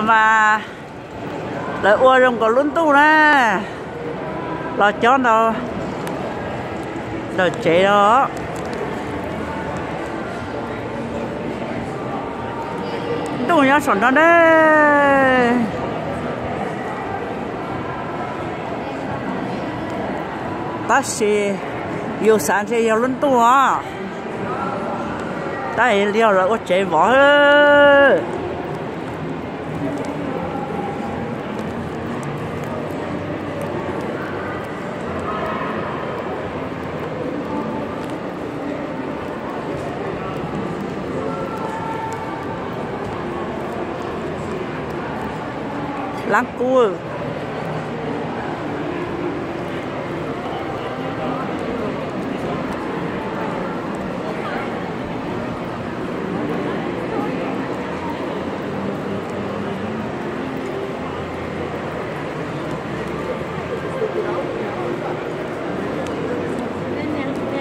Mas lawv ua zoo nkaus lub ntuj na, los cob ntau ntawm tsev os. Ntuj nyob saum no ne, tab sis yus xav ntshe yog lub ntuj os. Tab sis yog lawv ua tsev vov. Lab kub.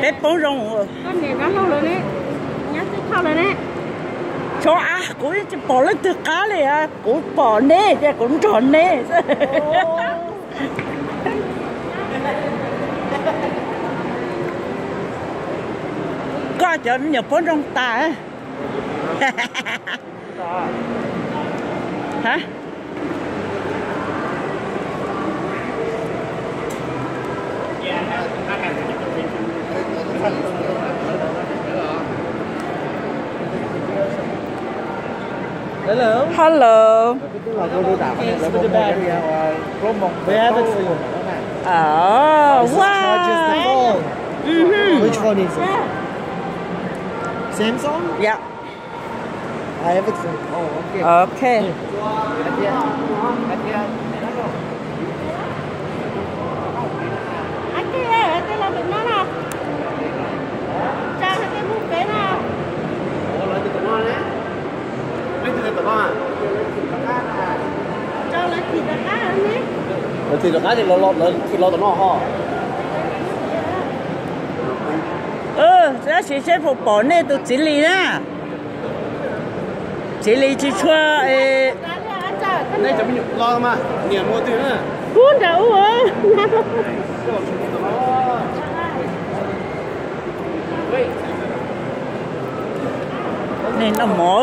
Peb poob zoo. Tso av, kuv tsis pom leej twg qab li, kuv pom neb ces kuv nrog neb xwb. Koj cov me nyuam poob zoo tas. Hello. Hello. Thanks for the battery. We have it for you. Oh, wow. This charges the phone. Mm-hmm. Which phone is it? Samsung? Yeah. I have it for you. Oh, okay. Okay. Lawv thim rov qab ces lawv thim los tom no ho. Tab sis seb puas pom nej tus txiv Lis na. Txiv Lis tsis tshua. Nej cov me nyuam los mas niam muag twg na? Kub nram ub. Nej noj mov.